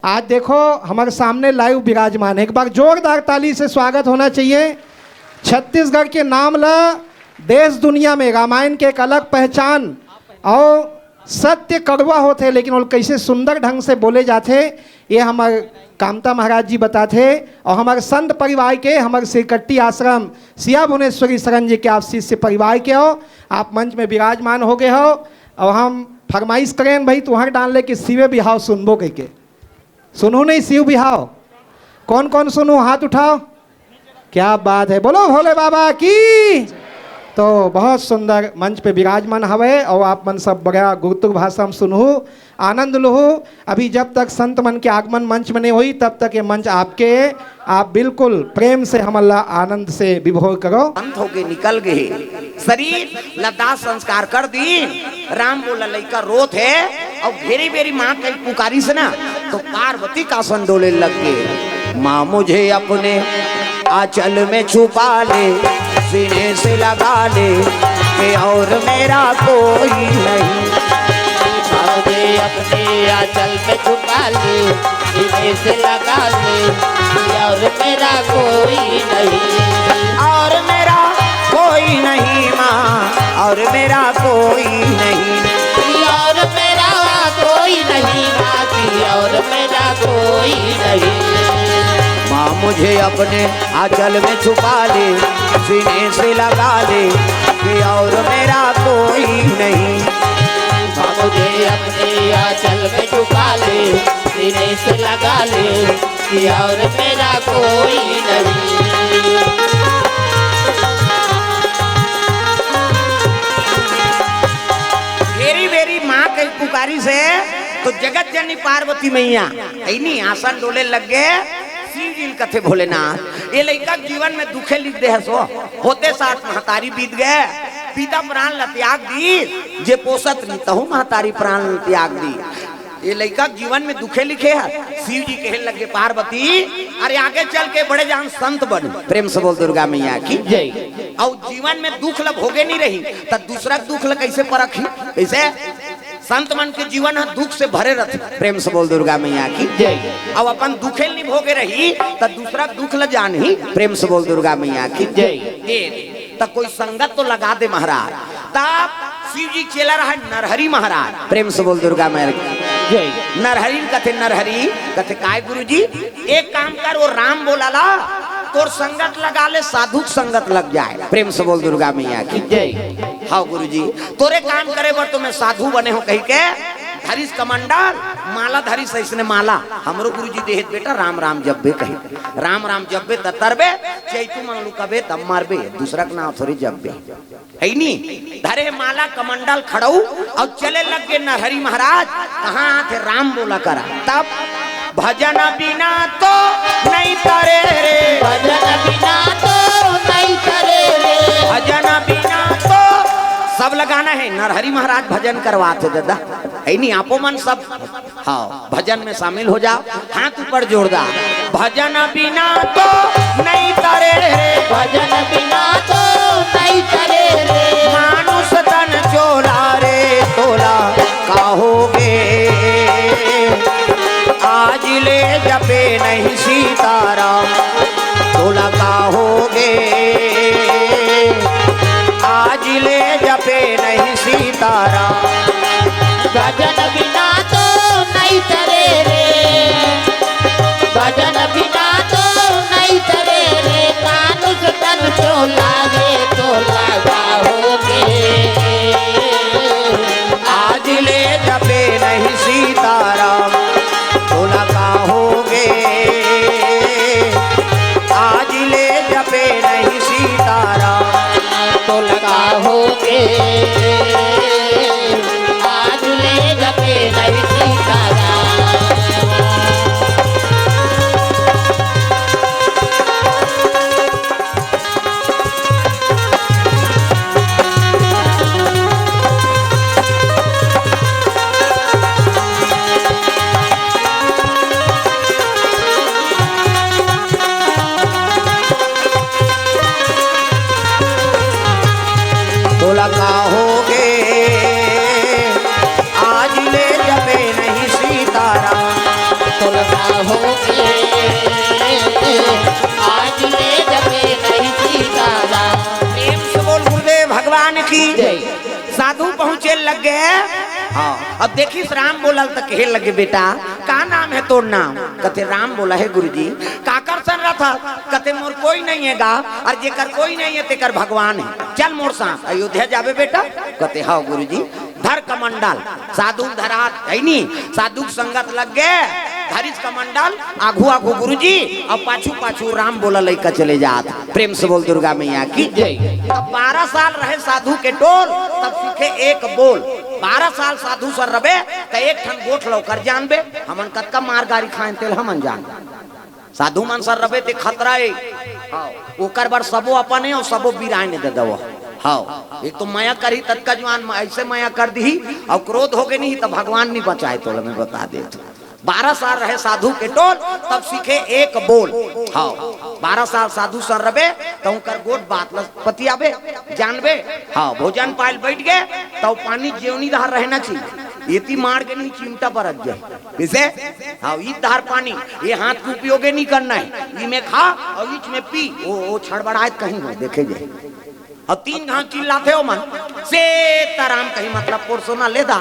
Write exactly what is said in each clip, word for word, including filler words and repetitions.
आज देखो, हमर सामने live विराजमान है, एक बार जोरदार ताली से स्वागत होना चाहिए। छत्तीसगढ़ के नाम ला देश दुनिया में, रामायण के एक अलग पहचान। और सत्य कड़वा होथे, लेकिन वो कैसे सुंदर ढंग से बोले जाथे, ये हमर कामता महाराज जी बताथे। और हमर संत परिवार के, हमर सिरकट्टी आश्रम सिया भुवनेश्वरी शरण जी के आप शिष्य परिवार के हो, आप मंच में विराजमान हो गए हो। और हम फरमाइश करें भाई, तुहर डाल ले कि शिवे बिहाव सुनबो कह के। सुनहू नहीं शिव बिहाव? कौन कौन सुनहू, हाथ उठाओ। क्या बात है, बोलो भोले बाबा की। तो बहुत सुंदर मंच पे विराजमान हवे और आप मन सब बड़ा गुरुतुक भाषा में सुनहू, आनंद लुहू। अभी जब तक संत मन के आगमन मंच में नहीं हुई, तब तक ये मंच आपके, आप बिल्कुल प्रेम से हमन ला आनंद से विभोर करो। अंत होके निकल गए, शरीर ला दाह संस्कार कर दी। राम बोला लइका रोत है और घेरी बेरी माँ के पुकारी से ना, तो पार्वती का आसन डोले लग गए। माँ मुझे अपने आंचल में छुपा ले, सीने से लगा ले, कि और मेरा कोई नहीं। माँ मुझे अपने आंचल में छुपा ले, सीने से लगा ले, कि और मेरा कोई नहीं। और मेरा कोई नहीं माँ, और मेरा कोई नहीं। और मेरा कोई नहीं बाकी, और मेरा कोई नहीं। माँ मुझे अपने आंचल में छुपा ले, सीने से लगा ले, कि और मेरा कोई नहीं। माँ मुझे अपने आंचल में छुपा ले, सीने से लगा ले, कि और मेरा कोई नहीं। घेरी बेरी माँ के पुकारी से तो जगत जननी पार्वती मैया ऐनी आसन डोले लग गए। शिव जी ल कथे भोलेनाथ, ये लइका के जीवन में दुखे लिख दे हसो। होते साथ महतारी बीत गए, पिता प्राण ल त्याग दी, जे पोसत रही तहु महतारी प्राण ल त्याग दी। ये लइका के जीवन में दुखे लिखे है। शिव जी कहे लगे पार्वती, अरे आगे चल के बड़े जान संत बन। प्रेम से बोल दुर्गा मैया की। जय। और जीवन में दुख ल भोगे नहीं रही, त दूसरा के दुख ल कैसे परखी? कैसे? संत मन के जीवन ह दुख से भरे रहथे। प्रेम से बोल दुर्गा मैया की। जय। अब अपन दुखे ल नहीं भोगे रही, त दूसरा के दुख ल जानही। प्रेम से बोल दुर्गा मैया की। जय। ये, त कोई संगत तो लगा दे महाराज। तब शिव जी चेला रहा नरहरि महाराज। प्रेम से बोल दुर्गा मैया की। जय। नरहरि कथे, नरहरि कथे, काय गुरुजी? एक काम कर, वो राम बोला ला, तोर संगत लगा ले, साधु के संगत लग जाए। प्रेम से बोल दुर्गा मैया की। जय। हाँ गुरुजी, तोरे काम करे बर तो मैं साधु बने हो कही के धरिस कमंडल, माला धरिस, ऐसने माला हमरो गुरुजी देहे त बेटा, राम राम जब्बे कही, राम राम जब्बे त तरबे, चैतू मन लुकाबे तब मारबे, दूसरा के नाम थोड़ी जब्बे। है नी? धरे माला कमंडल खड़ऊ और चले लग गए नरहरि महाराज। कहाँ आथे राम बोला करा। तब भजन बिना तो नहीं तरे रे। भजन बिना तो नहीं तरे रे। भजन बिना तो सब लगाना है। नरहरि महाराज भजन करवाथे दादा। है नी? आपो मन सब हाँ, भजन में शामिल हो जाओ, हाथ ऊपर जोरदार। भजन बिना तो नहीं तरे रे। भजन बिना तो नहीं तरे रे। मानुष तन चोला रे तोला कहोगे। आज ले जपे नहीं सीताराम तोला कहोगे। आज ले जपे नहीं सीताराम। भजन बिना तो नहीं तरे रे। भजन बिना तो नहीं तरे रे। मानुष तन चोला रे तोला कहोगे। आज ले जपे नहीं सीताराम तोला कहोगे। आज ले जपे नहीं सीताराम तोला कहोगे। आज ले जपे नहीं हो के आज ले जबे नहीं सीता राम। प्रेम से बोल गुरुदेव भगवान की जय। साधु पहुंचे लग गए। हाँ, अब देखिस राम बोलल त कहे लगे, "बेटा, का नाम है तोर नाम?" कथे, "राम बोला है गुरुजी।" "काकर सन रथस?" कथे, "मोर कोई नहीं है गा, और जेकर कोई नहीं है तेकर भगवान है। चल मोर साथ, अयोध्या जाबे बेटा?" कथे, "हाँ गुरुजी।" धर कमंडल, साधु धरात है नी, साधु संगत लग गए, धरिस कमंडल, आघू आघू गुरुजी, और पाछू पाछू राम बोला लइका चले जात। प्रेम से बोल दुर्गा मैया की जय। तब बारह साल रहे साधु के टोल, तब सीखे एक बोल। बारह साल साधु सर रबे, त एक ठन गोठ लौकर जानबे, हमन कतका मार गारी खाएन तेल हमन जान। साधु मन सर रबे ते खतरा ए। हाँ, ओकर बर सबो अपन ए अउ सबो बिराए ने दे दवो। हाँ, एक तो मया करही ततका जुआन म ऐसे मया कर दिही, अउ क्रोध हो गे नहीं त भगवान नहीं बचाए तोला, मैं बता देत हूँ। बारह साल रहे साधु के टोल, तब सीखे एक बोल। हाँ, बारह साल साधु सर रबे, त ओकर गोठ बात ल पतियाबे, जानबे। हाँ, भोजन पायल बैठ गे, त पानी जेवनी धार रहना चाहिए। एती मार के नहीं चिमटा बरत जाए। कइसे? हाँ, ई धार पानी, ये हाथ के उपयोगे नहीं करना है। ई में खा और ईच में पी। ओ, ओ छड़बड़ाए कहीं हो, देखे जाए। और तीन घाव चिल्लाथे ओ मन, "सीताराम" कहीं मतलब पोरसोना ले दा।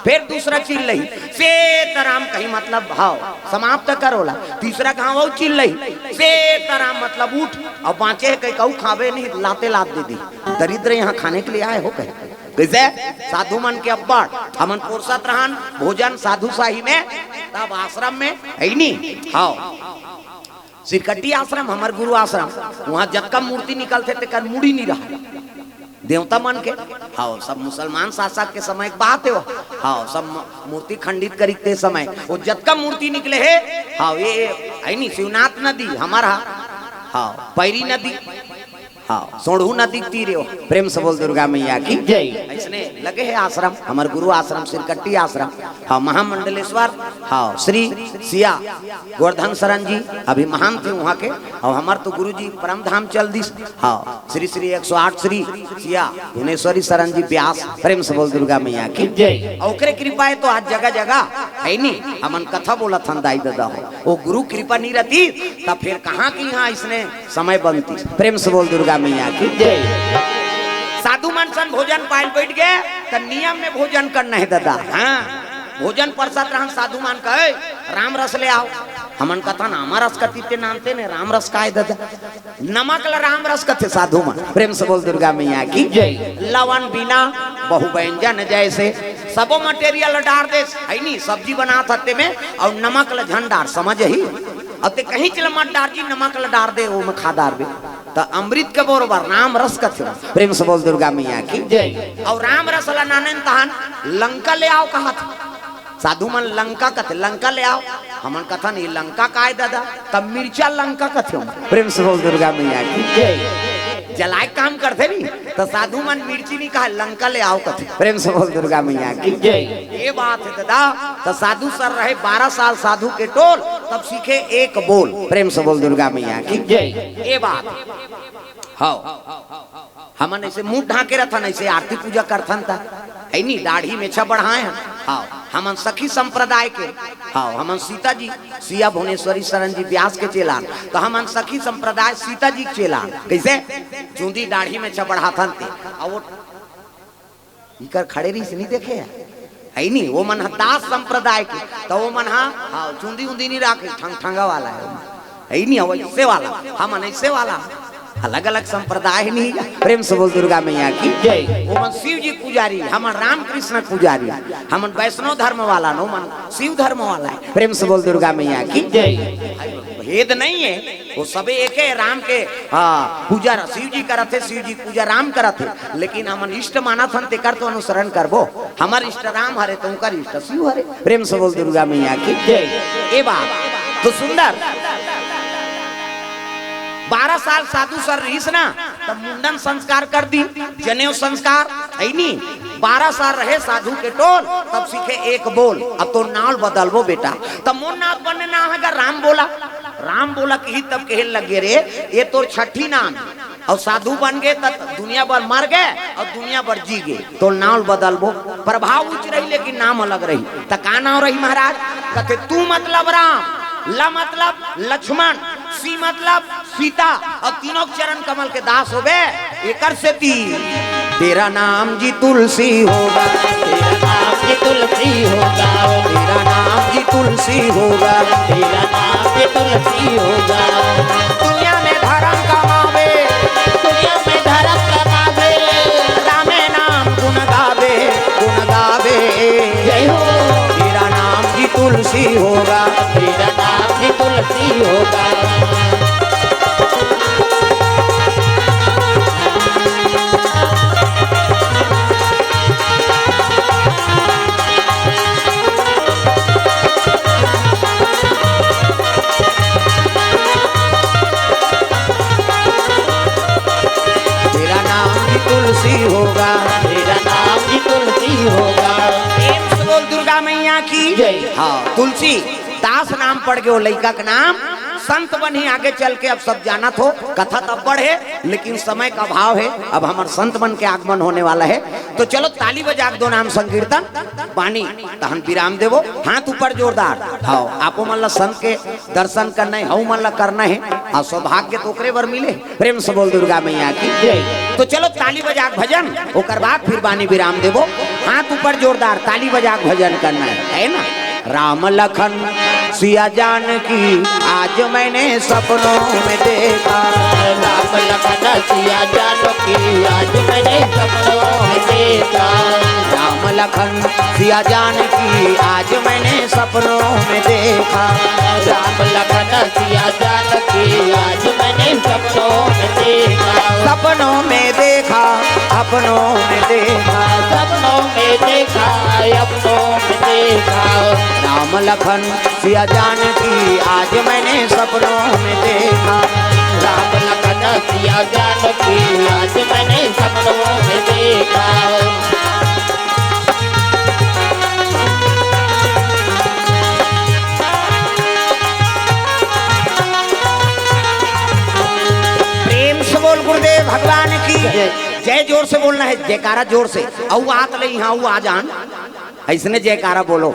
फिर दूसरा चिल्लही, "सीताराम" कहीं मतलब भाव समाप्त करोला। तीसरा घाव अउ चिल्लही, "सीताराम" मतलब उठ, और बाँचे है कहीं कहू खाबे नहीं, लाते लात दे दी। दरिद्र यहाँ खाने के लिए आए हो कहीं। कइसे? साधु मन के अब्बड़, हमन पोरसत रहन, भोजन साधु साही में, तब आश्रम में, है नी? हाँ। सिरकट्टी आश्रम, हमर गुरु आश्रम, वहाँ जतका मूर्ति निकलथे, तेकर मुड़ी नहीं रहा। देवता मन के, हाँ, सब मुसलमान शासक के समय के बात है वो। हाँ, सब म-, मूर्ति खंडित करी ते समय, वो जतका मूर्ति निकले है, हाँ, ये, है नी, शिवनाथ नदी, हमारा, हाँ, पैरी नदी, हाँ, सोढ़ू नदी के तीरे हो। प्रेम से बोल दुर्गा मैया की जय। ऐसने लगे है आश्रम, हमर गुरु आश्रम, सिरकट्टी आश्रम। हाँ, महामंडलेश्वर, हाँ, श्री सिया गोवर्धन शरण जी अभी महान थे वहाँ के, और हमर तो गुरु जी परम धाम चल दिस। हाँ, श्री श्री एक सौ आठ श्री सिया भुवनेश्वरी शरण जी व्यास। प्रेम से बोल दुर्गा मैया की जय। और ओकरे कृपा है तो आज जगह जगह है नी, हमन कथा बोलत हन दाई ददा हो। वो गुरु कृपा नहीं रहती, तब फिर कहाँ की यहाँ इसने समय बनती। प्रेम से बोल दुर्गा मैया की जय। साधु मन सन भोजन पायल बैठ गए, त नियम में भोजन करना है दादा। हाँ, भोजन परसत रहन, साधु मन कहे, "राम रस ले आओ।" हमन कथन, "आमा रस कतिते नानते ने, राम रस काय दादा?" "नमक ल राम रस कथे साधु मन।" प्रेम से बोल दुर्गा मैया की जय। लवन बिना बहु व्यंजन जैसे, सबो मटेरियल डार दे, है नी, सब्जी बनात हते में, और नमक ल झन डार, समझ ही। अउ ते कहीं चल मत डार जी, नमक ल डार दे, वो में खा डारबे। त अमृत के बरोबर राम रस कथे। प्रेम से बोल दुर्गा मैया की जय। और राम रस ला नानन तहन लंका ले आओ कहत। साधु मन लंका कथे, लंका ले आओ। हमन कथन, "ये लंका काय दादा?" तब मिर्चा लंका कथे। प्रेम से बोल दुर्गा मैया की जय। जलाए काम करथे नी, त साधु मन मिर्ची नहीं कहा, लंका ले आओ कथे। प्रेम से बोल दुर्गा मैया की जय। ये बात है दादा। त साधु सर रहे बारह साल साधु के टोल, तब सीखे एक बोल। प्रेम से बोल दुर्गा मैया की जय। ये बात। हाँ, हमन ऐसे मुंह ढांके रथन, ऐसे आरती पूजा करथन त, है नी, दाढ़ी मेछा बढ़ाए हन। हाँ, हमन सखी संप्रदाय के, हाँ, हमन सीता जी, सिया भुवनेश्वरी शरण जी व्यास के चेलान, त हमन सखी संप्रदाय सीता जी के चेलान। कैसे? चूंदी दाढ़ी मेछा बढ़ाथन ते, अउ वो इकर खड़े रहिस नहीं देखे है, है नी? वो मन ह दास संप्रदाय के, त वो मन ह, हाँ, चुंदी उंदी नहीं राखे, ठंग ठंगा वाला है वो मन। है नी? वो ऐसे वाला, हमन ऐसे वाला। अलग अलग संप्रदाय नहीं है। प्रेम से बोल दुर्गा मैया की जय। वो मन शिव जी पुजारी, हमन रामकृष्ण पुजारी, हमन वैष्णव धर्म वाला न, वो मन शिव धर्म वाला है। प्रेम से बोल दुर्गा मैया की जय। भेद नहीं है, वो सबे एक है, राम के, हाँ, पूजा र-, शिव जी करत हे, शिव जी पूजा राम करत हे, लेकिन हमन इष्ट मानत हन, तेकर तो अनुसरण करबो। हमर इष्ट राम हरे, तो उनकर इष्ट शिव हरे। प्रेम से बोल दुर्गा मैया की जय। ए बात तो सुंदर। बारह साल साधु सर रहिस ना, तब मुंडन संस्कार कर दी, जनेऊ संस्कार, है नी? बारह साल रहे साधु के टोल, तब सीखे एक बोल, अब तो नाव बदलबो बेटा। तब मोर नाव बने नाव है का राम बोला। राम बोला कही तब कहे लगे, "रे, ये तोर छठी नाम, और साधु बन गए तब दुनिया भर मर गए और दुनिया भर जी गए, तो नाव बदलबो, प्रभाव उच रही लेकिन नाम अलग रही।" त का नाव रही महाराज? कथे, "तू मतलब राम, ल मतलब लक्ष्मण, सी मतलब सीता, अउ तीनों के चरण कमल के दास होबे, एकर सेती तेरा नाम जी तुलसी होगा। तेरा नाम जी तुलसी होगा। तेरा नाम जी तुलसी होगा। तेरा नाम जी तुलसी होगा। दुनिया में धरम कमावे, दुनिया में धरम कमावे। रामे नाम गुण गावे, गुण गावे। जय हो। तेरा नाम जी तुलसी होगा। तेरा नाम जी तुलसी होगा। तेरा नाम भी तुलसी होगा। तेरा नाम भी तुलसी होगा। प्रेम से बोल दुर्गा मैया की। जय। हाँ, तुलसी दास नाम पड़ गयो लइका के नाम। संत बन ही आगे चल के, अब सब जानत हो, कथा तब बढ़े, लेकिन समय का अभाव है। अब हमर संत बन के आगमन होने वाला है, तो चलो ताली बजा के दो नाम संकीर्तन बानी, तहन विराम देबो। हाथ ऊपर जोरदार। हाँ, आपो मन ला संत के दर्शन करना है, हऊ मन ला करना है, अउ सौभाग्य तो ओकरे बर मिले। प्रेम से बोल दुर्गा मैया की। जय। तो चलो ताली बजा के भजन, ओकर बाद फिर बानी विराम देबो। हाथ ऊपर जोरदार, ताली बजा के भजन करना है, है ना? राम लखन सिया जानकी आज मैंने सपनों में देखा। राम लखन सिया जानकी आज मैंने सपनों में देखा। राम लखन सिया जानकी आज मैंने सपनों में देखा। राम लखन सिया जानकी आज मैंने सपनों में देखा। सपनों में देखा, अपनों में देखा। सपनों में देखा, अपनों में देखा। राम लखन सिया जानकी आज मैंने सपनों में देखा। राम लखन सिया जानकी आज मैंने सपनों में देखा। प्रेम से बोल गुरुदेव भगवान की जय। जय। जोर से बोलना है, जयकारा जोर से। अउ आत ले यहाँ, अउ आ जान, ऐसने जयकारा बोलो।